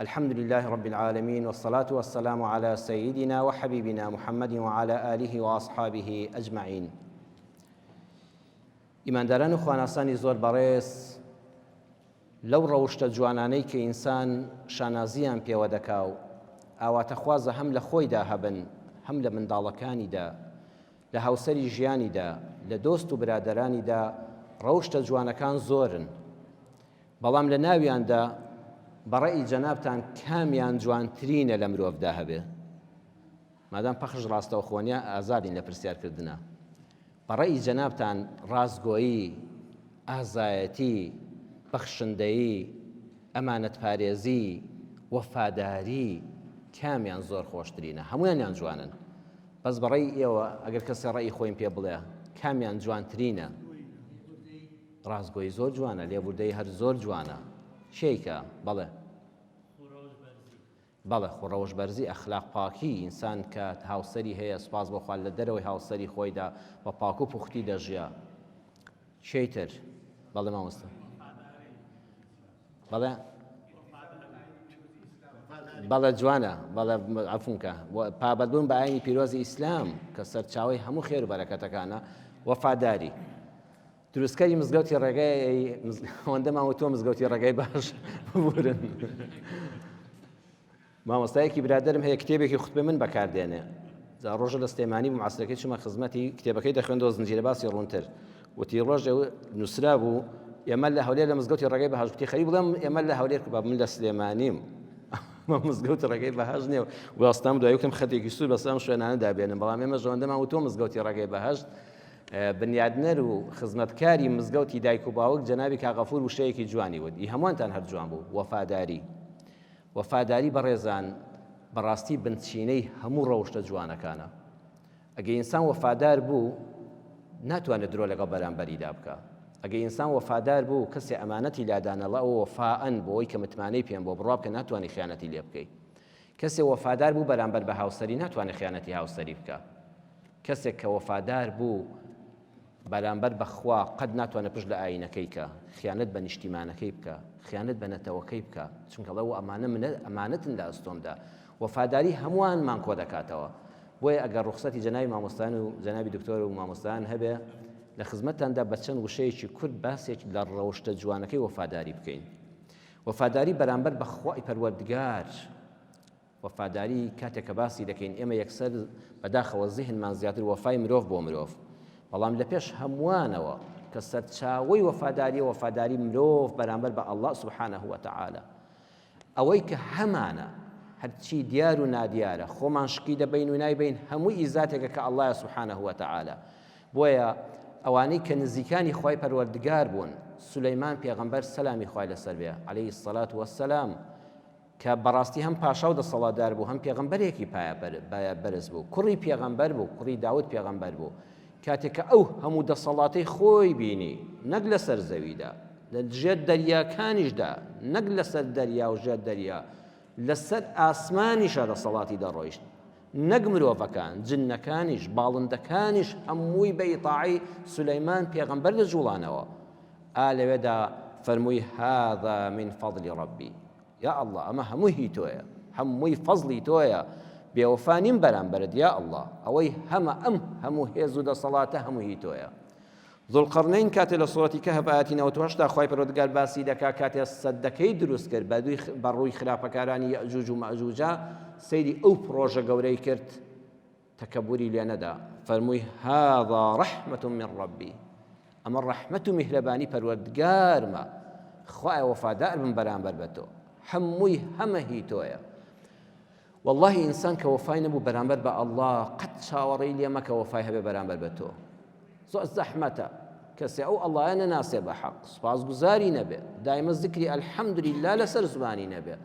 الحمد لله رب العالمين والصلاة والسلام على سيدنا وحبيبنا محمد وعلى آله وأصحابه أجمعين ئیمانداران و خواناسانی زۆر بەڕێز لەو ڕەوشتە جوانانەی کە ئینسان شانازیان پێوە دەکا و ئاواتەخوازە هەم لە خۆیدا هەبن هەم لە منداڵەکانیدا لە هاوسەری ژیانیدا لە دۆست و برادەرانیدا ڕەوشتە جوانەکان زۆرن بەڵام لە ناویاندا بە ڕەئی جەنابتان کامیان جوانترینە لە مرۆڤدا هەبێ؟ مادام پەخش ڕاستەوخۆ نیە ئازادین لە پرسیار کردنا. بە ڕەئی جەنابتان ڕاستگۆیی، ئازایەتی، بەخشندەیی، ئەمانەتپارێزی، وەفاداری کامیان زۆر خۆشترینە؟ هەموویانیان جوانن. بەس بە ڕەئی ئێوە ئەگەر کەسێ ڕەئی خۆیم پێ بڵێ کامیان جوانترینە؟ ڕاستگۆیی زۆر جوانە، لێبوردەیی هەر زۆر جوانە. کێیکە؟ بەڵێ. بەڵێ خۆ ڕەوشت بەرزی ئەخلاق پاکی ئینسان کە هاوسەری هەیە سوپاس بۆ خوا لە دەرەوەی هاوسەری خۆیدا بە پاک و پوختی دەژیا. کێی تر؟ بەڵێ مامۆستا. بەڵێ بەڵێ جوانە بەڵێ عەفونکە پابەندبوون بە ئاینی پیرۆزی ئیسلام کە سەرچاوەی هەموو خێر و بەرەکەتەکانە وەفاداری دروستکەری مزگەوتی ڕێگای ئەوەندەمان وتووە مزگەوتی ڕێگای باش ببورن مامۆستایەکی برادرم هەیە کتێبێکی خوتبە من بەکاردێنێ جا ڕۆژە لە سلێمانی بووم عەسرەکەی چوومە خزمەتی کتێبەکەی دەخوێندەوە زنجیرە باسی ڕوونتر وتی ڕۆژێ نووسرا بوو ئێمە لە هەولێر لە مزگەوتی ڕێگەی بەهەشت گوتی خەریک بڵێم ئێمە لە هەولێر بە من لە سلێمانیم مزگەوتی ڕێگەی بەهەشت نییە وەستام دوای وتم خەتێکی سوور بەسەر ئەم شوێنانە دابێنم بەڵام ئێمە ژەوەندەمان وتووە مزگەوتی ڕێگەی بەهەشت بنیادنەر و خزمەتکاری مزگەوتی دایک و باوک جەنابی کاک غەفور وشەیەکی جوانی وت ئی هەمووانتان هەر جوان بوو وەفاداری وەفاداری بەڕێزان بەڕاستی بنچینەی هەموو ڕەوشتە جوانەکانە ئەگە ئینسان وەفادار بوو ناتوانێت درۆ لەگەڵ بەرامبەریدا بکە ئەگە ئینسان وەفادار بوو کەسێ ئەمانەتی لادانەڵە ئەوە وەفائەن بۆی کە متمانەی پێم بۆ بڕوا بکە ناتوانانی خیانەتی لێ بکەی کەسێ وەفادار بوو بەرامبەر بە هاوسەری ناتوانێت خیانەتی هاوسەری بکە کەسێک کە وەفادار بوو بەرامبەر بە خوا قەت ناتوانێت پشت لە ئایینەکەی کە، خیانەت بە نیشتیمانەکەی بکا، خیانەت بە نەتەوەکەی بکا، چونکە ئەڵێ ئەمانە منە ئەمانەتن لە ئەستۆمدا، وەفاداری هەمووانمان کۆ دەکاتەوە. بۆیە ئەگەر ڕوخسەتی جەنابی مامۆستایان و جەنابی دکتۆر و مامۆستایان هەبێ لە خزمەتتاندا بە چەند وشەیەکی کورت باسێک لە ڕەوشتە جوانەکەی وەفاداری بکەین. وەفاداری بەرامبەر بە خوای پەروەردگار. وەفاداری کاتێک کە باسی دەکەین ئێمە یەکسەر بەداخەوە زیهنمان زیاتر وەفای مرۆڤ بۆ مرۆڤ بەڵام لە پێش هەمووانەوە کە سەرچاوەی وەفاداریە وەفاداری مرۆڤ بەرامبەر بە اللە سبحانه وتعالی ئەوەی کە هەمانە هەرچی دیار و نادیارە خۆمان شکی دەبین و نایبین هەموو ئیزاتێکە کە اللە سبحانه وتعالی بۆیە ئەوانەی کە نزیکانی خوای پەروەردگار بوون سولەیمان پێغەمبەر سەلامی خوای لەسەر بێ عەلەیهی الصلاة والسلام کە بەڕاستی هەم پاشا و دەسەڵاتدار بوو، هەم پێغەمبەرێکی پایە بەرز بوو، کوڕی پێغەمبەر بوو، کوڕی داود پێغەمبەر بوو، کاتێک کە ئەو هەموو دەسەڵاتەی خۆی بینی، نەک لەسەر زەویدا، لە ژێر دەریاکانیشدا، نەک لەسەر دەریا و ژێر دەریا، لەسەر ئاسمانیشا دەسەڵاتی دەڕۆیشت، نەک مرۆڤەکان، جنەکانیش، باڵندەکانیش هەمووی بە ئیتاعەی سولەیمان پێغەمبەر دەجوڵانەوە. ئا لەوێدا فەرمووی هذا من فضل ربی یا اللە ئەمە هەمووی هی تۆیە هەمووی فەزڵی تۆیە بێوەفا نیم بەرامبەرت یا اللە ئەوەی هەمە ئەم هەموو هێز و دەسەڵاتە هەموو هی تۆیە ذوالقرنین کاتێ لە سوڕەتی کەهف ئاەتی 98 دا خوای پەروەردگار باسی دەکا کاتێ سەدەکەی دروست کرد بە دووی بە ڕووی خراپەکارانی یەئجوج و مەئجوجا سەیری ئەو پڕۆژە گەورەی کرد تەکەبوری لێ نەدا فەرمووی هذا رحمة من ربی ئەمە ڕەحمەت و میهرەبانی پەروەردگارمە خوایە وەفادار بم بەرامبەر بە تۆ هەمووی هەمە هی تۆیە واللهی ئینسان کە وەفای نەبوو بەرامبەر بە ئەڵڵا قەت چاوەڕێی لێ مەکە وەفای هەبێ بەرامبەر بە تۆ زۆر زەحمەتە کەسێ ئەو ئەڵڵایە نەناسێ بە حەق سوپاسگوزاری نەبێ دایمە زکری الحمدلله لەسەر زمانی نەبێ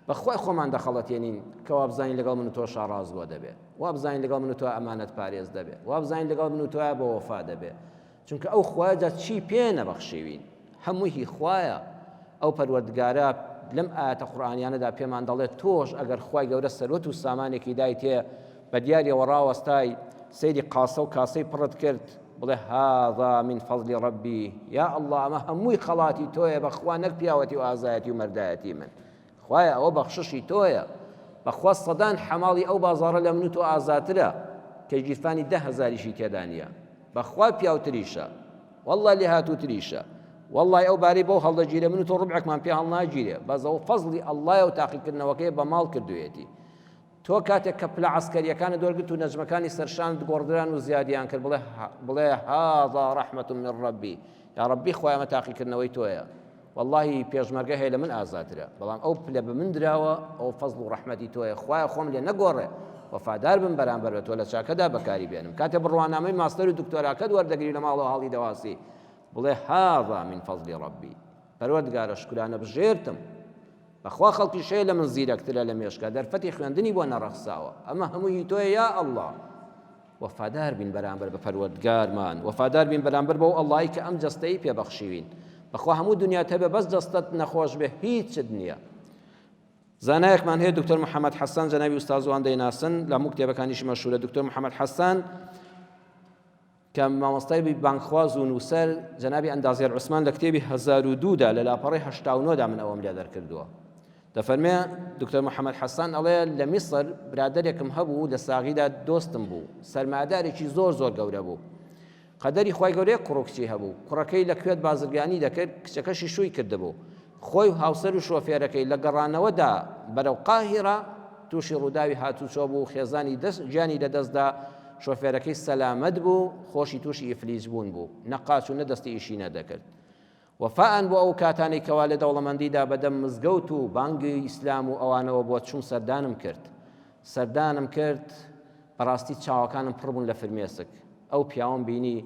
بەخوای خۆمان دەخەڵەتێنین کە وابزانین لەگەڵ من و تۆشا ڕاستگۆ دەبێ وابزانین لەگەڵ من و تۆ ئەمانەت پارێز دەبێ وابزانین لەگەڵ من و تۆیا بە وەفا دەبێ چونکە ئەو خوایە جا چی پێ نەبەخشیوین هەمووی هی خوایە ئەو پەروەردگارە لەم ئاەتە قورئانیانەدا پێمان دەڵێت تۆش ئەگەر خوای گەورە سەروەت و سامانێکی دایتێ بە دیاریەوە ڕاوەستای سەیری قاسە و کاسەی پڕت کرد بڵێ هذا من فضل ربی یا الله ئەمە هەمووی خەڵاتی تۆیە بەخوا نەک پیاوەتی و ئازایەتی و مەردایەتی من. خوایە ئەوە بەخششی تۆیە. بەخوا سەدان حەماڵی ئەو بازاڕە لە من و تۆ ئازاترە کە گیرفانی دە هەزاریشی تێدا نییە. بەخوا پیاوتریشە. واللە لێهاتووتریشە. وەڵڵای ئەو بارەی بەو هەڵدەگیرێ من و تۆ ڕوبعێکمان پێ هەڵناگیرێ. بەس ئەوە فەزڵی ئەڵڵایە و تاقیکردنەوەکەیە بە ماڵ کردوویەتی. تۆ کاتێک کە پلە عەسکەریەکانت وەرگرت و نەجمەکانی سەرشانت گۆڕدران و زیادیان کرد بڵێ بڵێ هذا رحمة من ربی یا ربی خوایە ئەمە تاقیکردنەوەی تۆیە واللهی پێشمەرگە هەیە لە من ئازاترە بەڵام ئەو پلە بە من دراوە ئەو فەزڵ و ڕەحمەتی تۆیە خوایە خۆم لێ نەگۆڕێ وەفادار بم بەرامبەر بە تۆ لە چاکەدا بەکاری بێنم کاتێ بڕوانامەی ماستەر و دکتۆراکەت وەردەگری لە ماڵەوە هەڵی دەواسی بڵێ هذا من فضل ربی پەروەردگارە شکرانە بژێرتم بەخوا خەڵکیش هەیە لە من زیرەکترە لە مێشکا دەرفەتی خوێندنی بۆ نەڕەخساوە ئەمە هەموو هی تۆیە یا ئەڵڵا وەفادار بین بەرامبەر بە پەروەردگارمان وەفادار بین بەرامبەر بەو ئەڵڵای کە ئەم جەستەی پێبەخشیوین بەخوا هەموو دنیات هەبێ بەس جەستەت نەخۆش بێ هیچت نییە زانایەکمان هەیە دکتۆر محەممەد حەسەن جەنابی ئوستازوان دەیناسن لە هەموو کتێبەکانیشی مەشهورە دکتۆر محەممەد حەسەن کە مامۆستای بانگخواز و نووسەر جەنابی ئەندازیار عوسمان لە کتێبی 1002 دا لە لاپەڕەی 89 دا من ئەوەم لێ دەرکردووە دەفەرمێ دکتۆر محەممەد حەسان ئەڵێ لە میسر برادەرێکم هەبوو لە ساغیدا دۆستم بوو سەرمادارێکی زۆر زۆر گەورە بوو قەدەری خوای گەورەیە کوڕ و کچی هەبوو کوڕەکەی لە کوێت بازرگانی دەکرد کچەکەشی شووی کردبوو خۆی و هاوسەر و شۆفێرەکەی لە گەڕانەوەدا بەرەو قاهیرە تووشی ڕووداوی هاتوچۆ بوو، خێزانی دەست گیانی لەدەستدا، شۆفێرەکەی سەلامەت بوو، خۆشی تووشی ئیفلیج بوون بوو، نە قاچ و نە دەستی ئیشی نەدەکرد. وەفائەن بۆ ئەو کاتانەی کەوا لە دەوڵەمەندیدا بەدەم مزگەوت و بانگی ئیسلام و ئەوانەوە بووە چووم سەردانم کرد. سەردانم کرد، بەڕاستی چاوەکانم پڕ بوون لە فرمێسک. ئەو پیاوەم بینی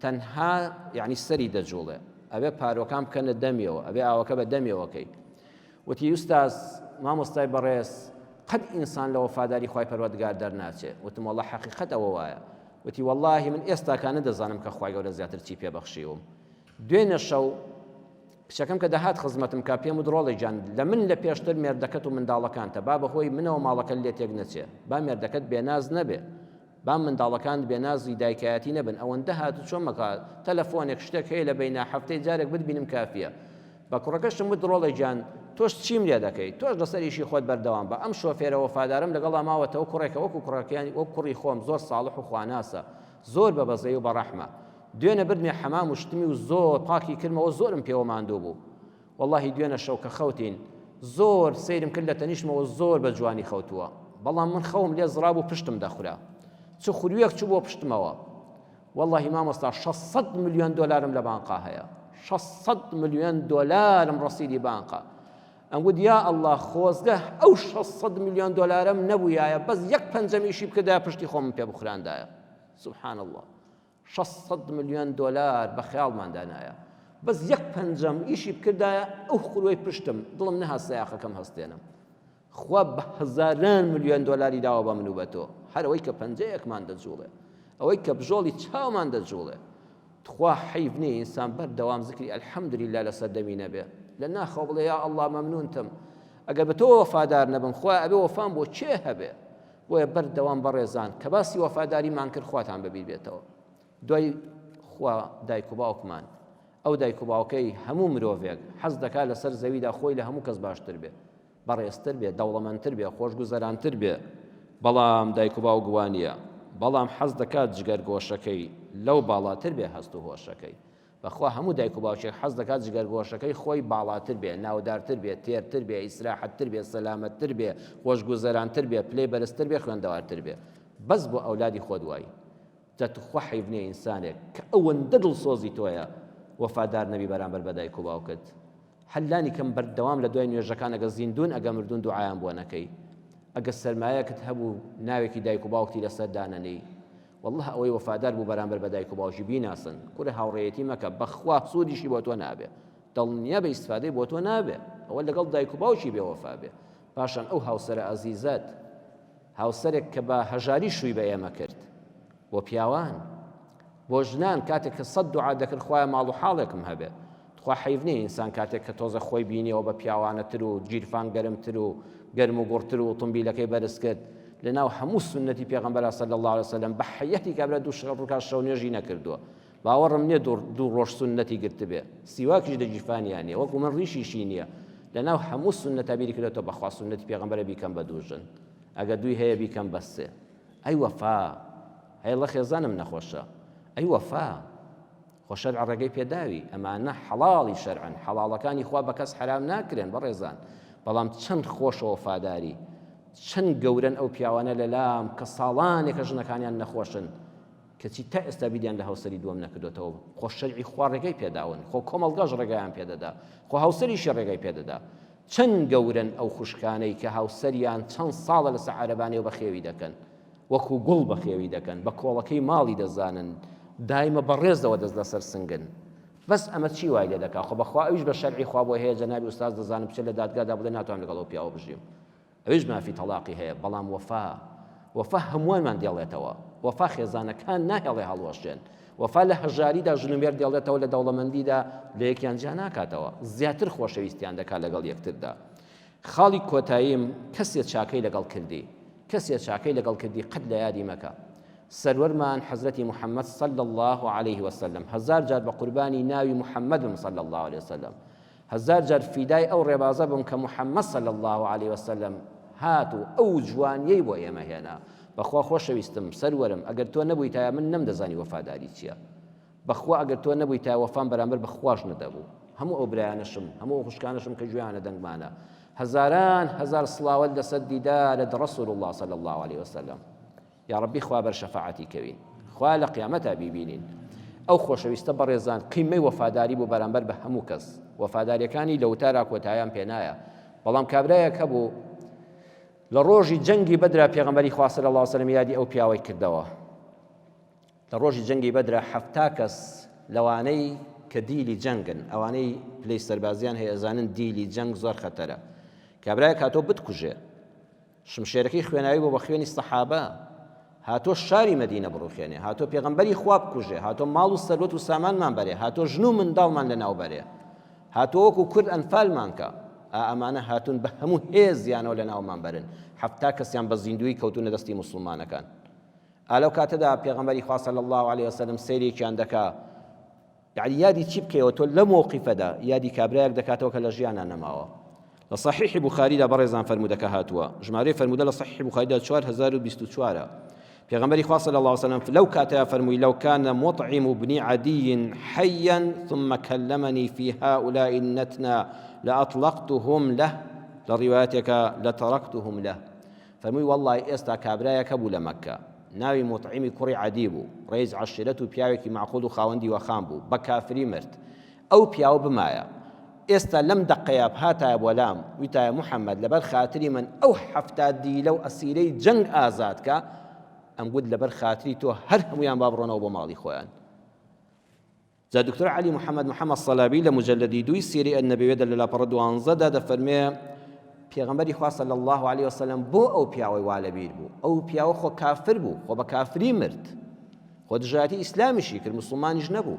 تەنها یعنی سەری دەجوڵێ ئەبێ پارۆکان بکەنە دەمیەوە ئەبێ ئاوەکە بە دەمیەوەکەی وتی ئوستاز مامۆستای بەڕێز قەت ئینسان لە وەفاداری خوای پەروەردگار دەرناچێ وتم وەڵڵا حەقیقەت ئەوە وایە وتی وەڵڵاهی من ئێستاکانە دەزانم کە خوای گەورە زیاتر چی پێ بەخشیوم دوێنێ شەو کچەکەم کە دەهات خزمەتم کا پێم وت ڕۆڵی گیان لە من لە پێشتر مێردەکەت و منداڵەکانتە با بەهۆی منەوە ماڵەکەت لێ تێک نەچێ با مێردەکەت بێناز نەبێ با منداڵەکانت بێنازی دایکایەتی نەبن ئەوەندە هاتوچۆ مەکە تەلەفۆنێک شتێک هەیە لە بەینا هەفتەی جارێک بتبینم کافیە بە کوڕەکەشم وت ڕۆڵە گیان تۆش چیم لێ دەکەی تۆش لەسەر ئیشی خۆت بەردەوام بە ئەم شۆفێرە وەفادارم لەگەڵا ماوەتەوە کوڕێکە وەکو کوڕەکەیان وەک کوڕی خۆم زۆر ساڵح و خواناسە زۆر بە بەزەی و بەڕەحمە دوێنێ بردمی حەمام و شتمی و زۆر پاکی کردمەوە زۆرم پێوە ماندوو بوو وەڵاهی دوێنە شەو کە خەوتین زۆر سەیرم کرد لە تەنیشتمەوە زۆر بە جوانی خەوتووە بەڵام من خەوم لێ زڕابوو پشتم دەخورا چ خورویەک چوو بۆ پشتمەوە وەڵاهی مامۆستا 600 ملیۆن دۆلارم لە بانقا هەیە 600 ملیۆن دۆلارم ڕەسیدی بانقا ئەمگوت یا ئەڵڵا خۆزگە ئەو 600 ملیۆن دۆلارم نەبوویایە بەس یەک پەنجەم ئیشی بکردایە پشتی خۆمم پێ بخوراندایە سبحان الله 600 ملیۆن دۆلار بە خەیاڵماندا نایە بەس یەک پەنجەم ئیشی بکردایە ئەو خوروەی پشتم دڵم نەهات سەیاقەکەم هەستێنم خوا بە هەزاران ملیۆن دۆلاری داوە بە من و بە تۆ هەر ئەوەی کە پەنجەیەکمان دەجوڵێ ئەوەی کە بژۆڵی چاومان دەجوڵێ تخوا حەیف نییە ئینسان بەردەوام زکری الحمدلله لەسەر دەمی نەبێ لە ناخەوە بڵێ یا ئەڵڵا مەمنونتم ئەگەر بە تۆ وەفادار نەبم خوا ئەبێ وەفام بۆ کێ هەبێ بۆیە بەردەوام بەڕێزان کە باسی وەفاداریمان کرد خواتان بەبیر بێتەوە دوای خوا دایک و باوکمان ئەو دایک و باوکەی هەموو مرۆڤێک حەز دەکات لەسەر زەویدا خۆی لە هەموو کەس باشتر بێ بەڕێزتر بێ دەوڵەمەندتر بێ خۆشگوزەرانتر بێ بەڵام دایک و باوک وانە بەڵام حەز دەکات جگەر گۆشەکەی لەو باڵاتر بێ هەست و هۆشەکەی بەخوا هەموو دایک و باوکێک حەز دەکات جگەرگۆشەکەی خۆی باڵاتر بێ، ناودارتر بێ، تێرتر بێ، ئیسراحەتتر بێ، سەلامەتتر بێ، خۆشگوزەرانتر بێ، پلەی بەرزتر بێ، خوێندەوارتر بێ. بەس بۆ ئەولادی خۆت وای. جا توخوا حەیف نیە ئینسانێک کە ئەوەندە دڵسۆزی تۆیە وەفادار نەبی بەرامبەر بە دایک و باوکت. هەر لانی کەم بەردەوام لە دوای نوێژەکان ئەگە زیندوون ئەگە مردوون دوعایان بۆ نەکەی. ئەگە سەرمایەکت هەبوو ناوێکی دایک و باوکتی لەسەر دانەنێی. واللە ئەوەی وەفادار بوو بەرامبەر بە دایک و باوکی بیناسن کورە هاوڕێیەتی مەکە بەخوا سوودیشی بۆ تۆ نابێ دڵنیا بە ئیسفادەی بۆ تۆ نابێ ئەوە لەگەڵ دایک و باوکی بێ وەفا بێ پاشان ئەو هاوسەرە ئازیزەت هاوسەرێک کە بە هەژاری شووی بە ئێمە کرد بۆ پیاوان بۆ ژنان کاتێک کە سەد دوعا دەکرد خوایە ماڵ و حاڵێکم هەبێ تخوا حەیف نیە ئینسان کاتێک کە تۆزە خۆی بینیەوە بە پیاوانەتر و گیرفان گەرمتر و گەرم و گوڕتر و ئوتومبیلەکەی بەرز کرد لەناو هەموو سوننەتی پێغەمبەرا صلی اللە علیە وسلم بە حەیەتی کابرا دوو شەڕ ڕکات شەو نوێژی نەکردووە باوەڕم نییە دوو ڕۆژ سوننەتی گرتبێ سیواکیش لە گیرفانیا نییە وەکو من ڕیشیشی نییە. لەناو هەموو سوننەتا بیری کردۆتەوە بەخوا سوننەتی پێغەمبەرە بیکەم بە دوو ژن ئەگەر دووی هەیە بیکەم بە سێ ئەی وەفا هەی ڵە خێزانم نەخۆشە ئەی وەفا خۆ شەرع ڕێگەی پێداوی ئەمانە حەڵاڵی شەرعن حەڵاڵەکانی خوا بە کەس حەرام ناکرێن بەڕێزان بەڵام چەند خۆشە وەفاداری چەند گەورەن ئەو پیاوانە لەلام کە ساڵانێکە ژنەکانیان نەخۆشن کەچی تا ئێستا بیریان لە هاوسەری دووەم نەکردۆتەوە، خۆ شەرعی خوا ڕێگای پێداون، خۆ کۆمەڵگاش ڕێگایان پێدەدا، خۆ هاوسەریشی ڕێگای پێدەدا. چەند گەورەن ئەو خوشکانەی کە هاوسەریان چەند ساڵە لەسەر عەرەبانەیەوە بەخێوی دەکەن، وەکو گوڵ بەخێوی دەکەن، بە کۆڵەکەی ماڵی دەزانن، دایمە بەڕێزەوە دەست لەسەر سنگن. بەس ئەمە چی وای لێ دەکا؟ خۆ بەخوا ئەویش بە شەرعی خوا بۆی هەیە جەنابی ئوستاز دەزانم بچێت لە دادگادا بڵێ ناتوانم لەگەڵ ئەو پیاوە بژیم. ئەویش مافی تەڵاقی هەیە بەڵام وەفا وەفا هەمووانمان دێڵێتەوە وەفا خێزانەکان ناهێڵێ هەڵوەشێن وەفا لە هەژاریدا ژن و مێرد دێڵێتەوە لە دەوڵەمەندیدا لە یەکیان جیا ناکاتەوە زیاتر خۆشەویستیان دەکات لەگەڵ یەکتردا خاڵی کۆتاییم کەسێ چاکەی لەگەڵ کردی کەسێ چاکەی لەگەڵ کردی قەت لە یادی مەکە سەروەرمان حەزرەتی محەممەد صلی الله عليه وسلم هەزار جار بە قوربانی ناوی محەممەد بم صلی الله عليه وسلم هەزار جار فیدای ئەو ڕێبازە بم کە محمد صلی اللە علیە وسلم هات و ئەو جوانیەی بۆ ئێمە هێنا بەخوا خۆشەویستم سەروەرم ئەگەر تۆ نەبوویتایە من نەمدەزانی وەفاداری چییە بەخوا ئەگەر تۆ نەبوویتایە وەفام بەرامبەر بە خواش نەدەبوو هەموو ئەو برایانەشم هەموو ئەو خوشکانەشم کە گوێیان لە دەنگمانە هەزاران هەزار سڵاوەت لەسەر دیدارت رسول الله صلی الله علیه وسلم یاڕەبی خوا بەر شەفاعەتی کەوین خوا لە قیامەتا بیبینین ئەو خۆشەویستە بەڕێزان قیمەی وەفاداری بوو بەرامبەر بە هەموو کەس وەفاداریەکانی لە وتارا کۆتایان پێنایە بەڵام کابرایەک هەبوو لە ڕۆژی جەنگی بەدرا پێغەمبەری خوا صلی الله علیه وسلم یادی ئەو پیاوەی کردەوە لە ڕۆژی جەنگی بەدرا 70 کەس لەوانەی کە دیلی جەنگن ئەوانەی پلەی سەربازیان هەیە ئەزانن دیلی جەنگ زۆر خەتەرە کابرایەک هاتۆ بتکوژێ شمشێرەکەی خوێناوی بۆ بە خوێنی سەحابە، هاتۆ شاری مەدینە بڕوخێنێ، هاتۆ پێغەمبەری خوا بکوژێ، هاتۆ ماڵ و سەروەت و سامانمان بەرێ، هاتۆ ژن و منداڵمان لەناو بەرێ، هاتۆ وەکو کورد ئەنفالمان کە. ئا ئەمانە هاتوون بە هەموو هێزیانەوە لەناومان بەرن، 70 کەسیان بە زیندوویی کەوتوونە دەستی موسڵمانەکان. ئا لەو کاتەدا پێغەمبەری خوا صلی اللە علیه وسلم سەیرێکیان دەکا، یەعنی یادی چی بکەیەوە تۆ لەم مەوقیفەدا یادی کابرایەک دەکاتەوە کە لە ژیانا نەماوە لە صحیح بخاریدا بەڕێزان فەرموودەکە هاتووە ژمارەی فەرموودە لە صحیح بخاریدا 4024 پێغەمبەری خوا صلی الله علیه وسلم لەو کاتەیا فەرمووی لو كان مطعم بن عدي حيا ثم كلمني في هؤلاء النتنا لأطلقتهم له لە ڕیوایەتێکە لەترکتهم له فەرمووی وەڵڵای ئێستا کابرایەک هەبوو لە مەککە ناوی موتعیمی کوڕی عەدی بوو، ڕەئیس عەشیرەت و پیاوێکی مەعقول و خاوەن دیوەخان بوو، بە کافری مرد. ئەو پیاوە بمایە. ئێستا لەم دەقەیا بهاتایە بۆ لام، وتایە محەممەد لەبەر خاتری من ئەو 70 دیلە و ئەسیرەی جەنگ ئازاد کە، ئەمگوت لەبەر خاتری تۆ هەر هەموویان با بڕۆنەوە بۆ ماڵی خۆیان. جا دکتۆر عەلی محەمەد محەمەد سەلابی لە موجەلەدی دووی سیرەی النبویەدا لە لاپەڕە دوانزەدا دەفەرمێ پێغەمبەری خوا صلی الله علیه وسلم بۆ ئەو پیاوەی وا لەبیر بوو ئەو پیاوە خۆ کافر بوو خۆ بە کافری مرد خۆ دژایەتی ئیسلامیشی کرد مسلمانیش نەبوو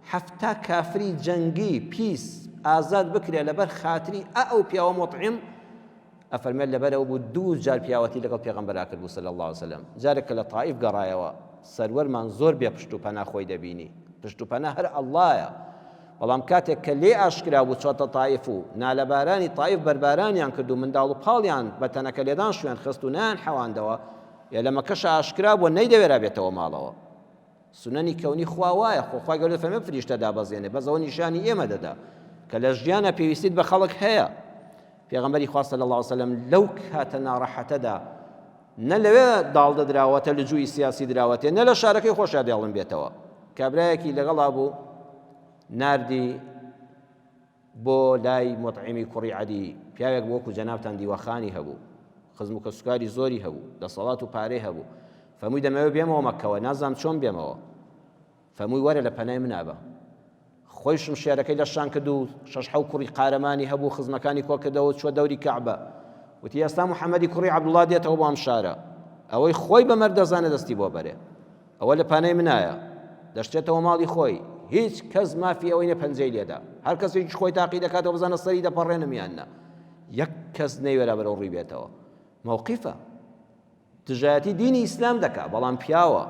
70 کافری جەنگی پیس ئازاد بکرێ لەبەر خاتری ئە ئەو پیاوە مطعم ئەفەرمێت لەبەر ئەوە بوو دوو جار پیاوەتی لەگەڵ پێغەمبەرا کردبوو صلی اللە علیە وسلم جارێک کە لە تائیف گەڕایەوە سەروەرمان زۆر بێ پشت و پەنا خۆی دەبینی پشت و پەنا هەر ئەڵڵایە بەڵام کاتێک کە لێ ئاشکرا بوو چۆتە تائیف و نالەبارانی تائیف بەربارانیان کرد و منداڵ و پاڵیان بە تەنەکە لێدان شوێن خست و نایان حەواندەوە یا لە مەکەشە ئاشکرا بووە نەیدەوێرا بێتەوە ماڵەوە سوننەنی کەونی خوا وایە خۆ خوای گەورە دەفەرمێ فریشتە دابەزێنێ بەس ئەوە نیشانی ئێمە دەدا کە لە ژیانە پێویستیت بە خەڵک هەیە پێغەمبەری خوا صلی الله علیه وسلم لەو کاتە ناڕەحەتەدا نە لەوێ داڵدە دراوەتە لجووی سیاسی دراوەتێ نە لە شارەکەی خۆشیا دێڵن بێتەوە کابرایەکی لەگەڵا بوو ناردی بۆ لای موتعیمی کوڕی عەدی، پیاوێک بوو وەکو جەنابتان دیوەخانی هەبوو، خزم و کەسوکاری زۆری هەبوو، دەسەڵات و پارەی هەبوو، فەرمووی دەمەوێت بێمەوە مەککەوە، نازانم چۆن بێمەوە. فەرمووی وەرە لە پەنای منا بە. خۆی شمشێرەکەی لە شان کرد و شەش حەو کوڕی قارەمانی هەبوو، خزمەکانی کۆ کردەوە و چووە دەوری کەعبە. وتی ئێستا محەممەدی کوڕی عەبدوڵڵا دێتەوە بۆ ئەم شارە، ئەوەی خۆی بە مەرد دەزانێ دەستی بۆ بەرێ. ئەوە لە پانای منایە دەشتێتەوە ماڵی خۆی هیچ کەس مافی ئەوەی نە پەنجەی لێدا هەر کەسێکیش خۆی تاقی دەکاتەوە بزانە سەری دەپەڕێنم یان نا یەک کەس نەیوێرا بەرەو ڕووی بێتەوە مەوقیفە دژایەتی دینی ئیسلام دەکا بەڵام پیاوە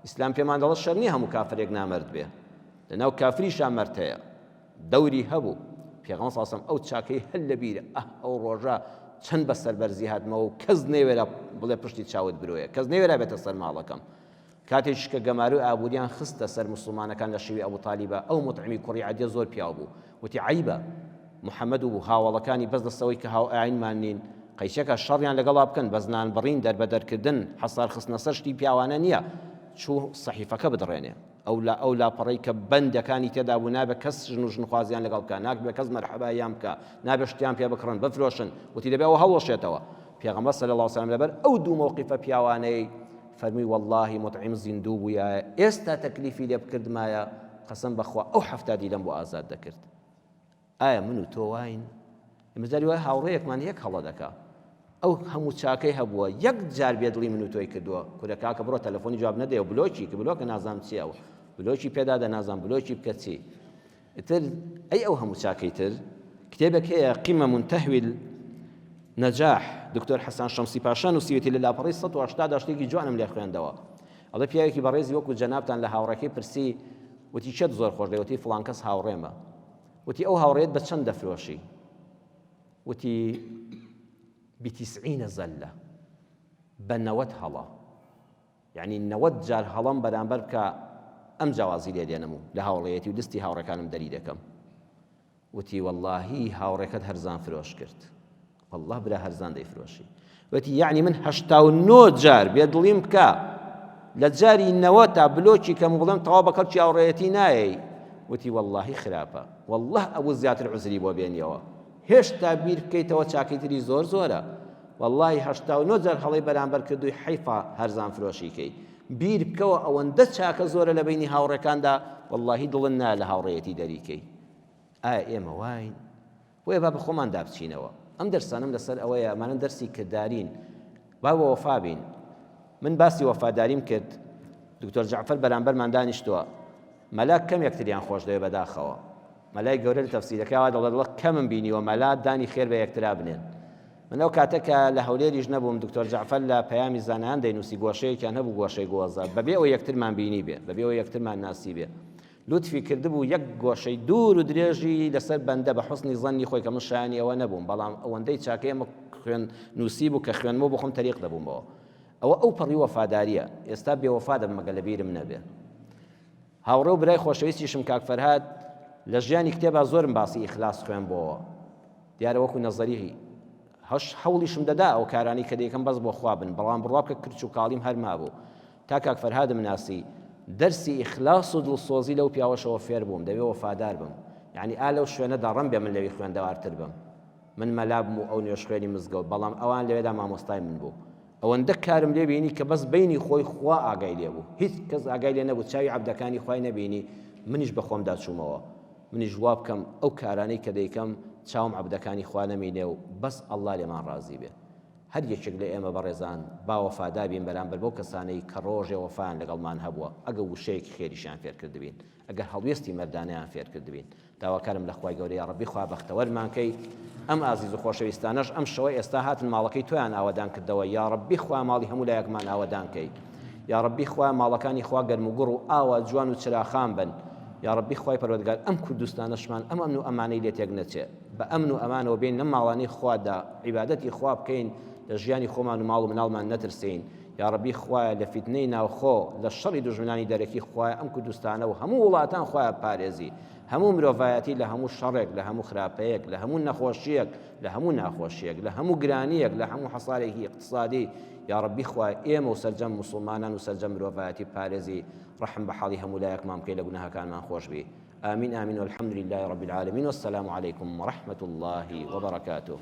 ئیسلام پێمان دەڵێت شەر نییە هەموو کافرێک نامەرد بێ لەناو کافریشا مەرد هەیە دەوری هەبوو. پێغەمبەر صلی الله ئەو چاکەی هەر لەبیرە ئەه ئەو ڕۆژە چەند بە سەربەرزی هاتمەوە و کەس نەیوێرا بڵێ پشتی چاوت برۆیە کەس نەیوێرا بێتە سەر ماڵەکەم کاتێکیش کە گەمارۆی ئابووریان خستە سەر موسڵمانەکان لە شێوی ئەبو تالیبا، ئەو موتعیمی کوڕی عەدیە زۆر پیاو بوو، وتی عەیبە محەمەد و هاوەڵەکانی بەس لەسەوەی کە هاوئاینمان نین، قەیچەکە شەڕیان لەگەڵا بکەن، بەس نان بڕین، دەربەدەرکردن، حەسار خستنە سەر شتی پیاوانە نییە، چوو سەحیفەکە بدڕێنێ. ئەو لا ئەو لاپەڕەی کە بەندەکانی تێدا بوو نابێ کەس ژن و ژنخوازیان لەگەڵ بکا، ناکبێ کەس مەرحەباییان بکا، نابێ شتیان پێ بکڕن، بفرۆشن، وتی دەبێ ئەوە هەڵوەشێتەوە. پێغەمبەر صلی اللە علیە وسلم لەبەر ئەو دوو مەوقیفە پیاوانەی فەرمووی وەڵڵاهی موتعیم زیندوو بوویایە ئێستا تەکلیفی لێ بکردمایە قەسەم بەخوا ئەو 70 دیلەم بۆ ئازاد دەکرد. ئایا من و تۆ واین؟ ئێمە جاری وایە هاوڕێیەکمان یەک هەڵە دەکا ئەو هەموو چاکەی هەبووە یەک جار بێدڵی من و تۆی کردووە کورە کاکە بڕۆ تەلەفۆنی جواب نەدەیەوە بلۆکی کە بلۆکە نازانم چییە بلۆکی پێدا دە نازانم بلۆکی بکە چی ئیتر ئەی ئەو هەموو چاکەی تر؟ کتێبێک هەیە قمم تهوی النجاح دکتۆر حەسان شەمسی پاشا نووسیوێتی لە لاپەڕەی 180 دا شتێکی جوانم لێ خوێندەوە ئەڵێ پیاوێکی بەڕێزی وەکو جەنابتان لە هاوڕێکەی پرسی وتی کێت زۆر خۆش دەوێ وتی فڵان کەس هاوڕێمە وتی ئەو هاوڕێت بە چەند دەفرۆشی وتی بتسعین زلە بە 90 هەڵە یەعنی 90 جار هەڵەم بەرامبەر بکا ئەمجا وازی لێ دێنم و لە هاوڕێیەتی و لستی هاوڕێکانم دەری دەکەم. وتی وەڵاهی هاوڕێکەت هەرزان فرۆش کرد. واللە برا هەرزان دەیفرۆشی. وتی یەعنی من 89 جار بێدڵیم بکا لە جاری نەوە تا بلۆکی کەم و بڵێم تەواو بە کەڵکی هاوڕێیەتی نایەی. وتی وەڵاهی خراپە. واللە ئەبوو زیاتر عوزری بۆ بێنیەوە. هێشتا بیر بکەیتەوە چاکەی تری زۆر زۆرە وەڵاهی 89 جار هەڵەی بەرامبەر کردووی حەیفە هەرزان فرۆشی کەی بیر بکەوە ئەوەندە چاکە زۆرە لە بەینی هاوڕێکاندا وەڵاهی دڵت نایە لە هاوڕێیەتی دەریکەی ئایا ئێمە واین بۆیە با بە خۆماندا بچینەوە ئەم دەرسانم لەسەر ئەوەیە ئەمانە دەرسی کردارین با بە وەفا بین من باسی وەفاداریم کرد دکتۆر جەعفەر بەرامبەرمان دانیشتووە مەلا کەم یەکتریان خۆش دەوێ بەداخەوە مەلای گەورە لە تەفسیرەکەی وا دەڵێت وەک کەمم بینیوە مەلا دانی خێر بە یەکترا بنێن. من ئەو کاتە کە لە هەولێریش نەبووم دکتۆر جەعفەر لە پەیامی زانایان دەینووسی گۆشەیەکیان هەبوو گۆشەی گۆزە بەبێ ئەوەی یەکترمان بینیبێ بەبێ ئەوەی یەکترمان ناسیبێ لوتفی کردبوو یەک گۆشەی دوور و درێژی لەسەر بەندە بە حوسنی زەنی خۆی کە من شایانی ئەوە نەبووم بەڵام ئەوەندەی چاکەی ئەمە خوێن نووسی بوو کە خوێنمەوە بۆ خۆم تەریق دەبوومەوە ئەوە ئەو پەڕی وەفاداریە ئێستا بێوەفا دەبم مەگە لەبیرم نەبێ هاوڕێ و برای خۆشەویستیشم کاک فەرهاد لە ژیانی کتێبا زۆرم باسی ئیخلاس خوێنبۆوە دیارە وەکو نەزەری هەش هەوڵیشم دەدا ئەو کارانی کە دەیکەم بەس بۆ خوا بن بەڵام بڕوا بکە کرچ و کاڵیم هەر مابوو تا کاک فەرهادم ناسی دەرسی ئیخلاص و دڵسۆزی لەو پیاوەشەوە فێر بووم دەبێ وەفادار بم یعنی ئا لەو شوێنەدا ڕەم بێ من لەوی خوێندەوارتر بم من مەلا بم و ئەو نوێژخوێنی مزگەوت بەڵام ئەوان لەوێدا مامۆستای من بوو ئەوەندە کارم لێ بینی کە بەس بەینی خۆی خوا ئاگای لێ بوو هیچ کەس ئاگای لێ نەبوو چاوی عەبدەکانی خوای نەبینی منیش بە خۆمدا چوومەوە منیش وا بکەم ئەو کارانەی کە دەیکەم چاوم عەبدەکانی خوا نەمینێ و بەس ئەڵڵا لێمان ڕازی بێ هەر یەکێک لە ئێمە بەڕێزان با وەفادار بین بەرامبەر بەو کەسانەی کە ڕۆژێ وەفایان لەگەڵمان هەبووە ئەگە وشەیەکی خێریشیان فێرکردبین ئەگەر هەڵوێستی مەردانەیان فێرکردبین داواکارم لە خوای گەورە یاڕەبی خوا بەختەوەرمان کەی ئەم ئازیز و خۆشەویستانەش ئەم شەوە ئێستا هاتن ماڵەکەی تۆیان ئاوەدان کردەوە یاڕەبی خوا ماڵی هەموو لایەکمان ئاوەدان کەی یاڕەبی خوا ماڵەکانی خوا گەرم و گوڕ و ئاوا جوان و چراخان بن یاڕەبی خوای پەروەردگار ئەم کوردستانەشمان ئەم ئەمن و ئەمانەی لێ تێک نەچێ بە ئەمن و ئەمانەوە بێین لەم ماڵانەی خوادا عیبادەتی خوا بکەین لە ژیانی خۆمان و ماڵ و مناڵمان نەترسین یاڕەبی خوایە لە فیتنەی ناوخۆ لە شەڕی دوژمنانی دەرەکی خوایە ئەم کوردستانە و هەموو وڵاتان خوایە بپارێزی هەموو مرۆڤایەتی لە هەموو شەڕێک لە هەموو خراپەیەک لە هەموو نەخۆشیەک لە هەموو ناخۆشیەک لە هەموو گرانیەک لە هەموو حەسارێکی ئیقتسادی یاڕەبی خوایە ئێمە و سەرجەم موسڵمانان و سەرجەم مرۆڤایەتی بپارێزی ڕەحم بە حاڵی هەموو لایەکمان بکەی لە گوناهەکانمان خۆش بی آمین آمین والحمد لله رب العالمین والسلام علیکم ورحمة الله وبرکاته.